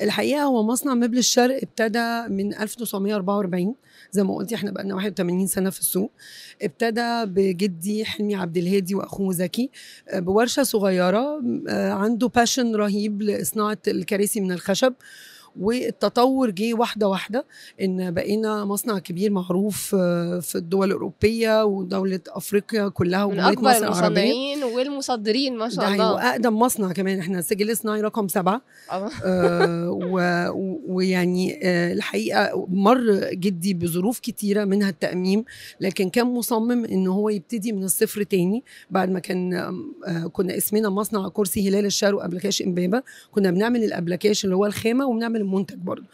الحقيقة هو مصنع مبل الشرق ابتدى من 1944، زي ما قلتي احنا بقالنا 81 سنة في السوق. ابتدى بجدي حلمي عبد الهادي واخوه زكي بورشه صغيره، عنده passion رهيب لصناعة الكراسي من الخشب، والتطور جه واحدة واحده، ان بقينا مصنع كبير معروف في الدول الاوروبية ودولة افريقيا كلها من وجمهوريه اكبر مصر العربيه. المصنعين والمصدرين ما شاء ده الله. واقدم مصنع كمان، احنا سجل صناعي رقم 7. ويعني الحقيقة مر جدي بظروف كتيرة منها التأميم، لكن كان مصمم ان هو يبتدي من الصفر تاني بعد ما كان كنا اسمنا مصنع كرسي هلال الشرق وابلكاش امبابه، كنا بنعمل الابلكاش اللي هو الخامة وبنعمل المنتج برضه.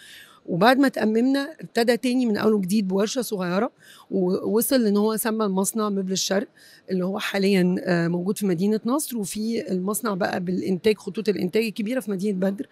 وبعد ما تأممنا ابتدى تاني من اول وجديد بورشه صغيره، ووصل ان هو سمى المصنع مبل الشرق اللي هو حاليا موجود في مدينة نصر، وفي المصنع بقى بالانتاج خطوط الانتاج الكبيرة في مدينة بدر.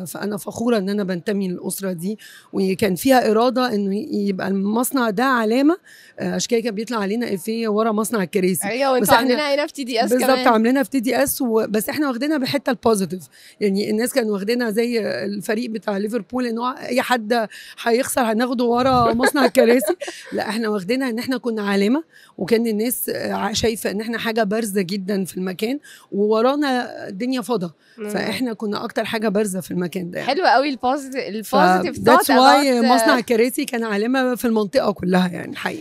فانا فخورة ان انا بنتمي للاسرة دي، وكان فيها اراده انه يبقى المصنع ده علامه، عشان كده كان بيطلع علينا افيه ورا مصنع الكراسي. ايوه، بس وانتوا احنا- عاملينها هنا في TDS بالظبط كمان. عاملينها في TDS، بس احنا واخدينها بالحتة ال positive، يعني الناس كانوا واخدينها زي الفريق بتاع ليفربول ان هو اي حد هيخسر هناخده ورا مصنع الكراسي. لا، احنا واخدينها ان احنا كنا علامه، وكان الناس شايفه ان احنا حاجة بارزة جدا في المكان، وورانا الدنيا فضا، فاحنا كنا اكتر حاجة بارزة في المكان ده يعني. حلو قوي ال positive that's why مصنع الكراسي كان علامة في المنطقة كلها يعني الحقيقه.